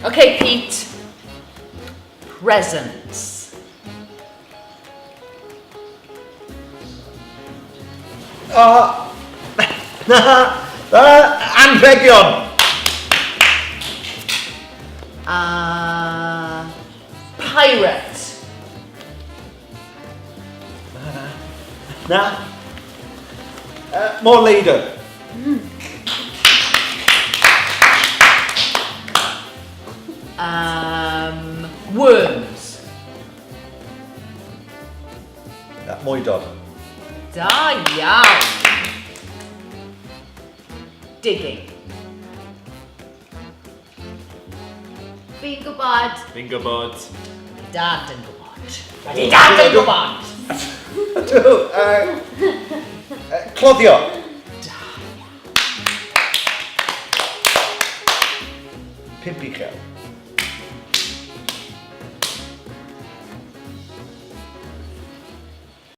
Okay, Pete. Presents. O! Na! Na! Anrhegion! Pirate. Na, na. Na. More leader. Worms. Mwydod. Da iawn. Digging. Fi'n gwybod. Fi'n gwybod. Mae dad yn gwybod. Mae dad yn gwybod. Ydw. Cloddio. Da iawn. Pump uchel.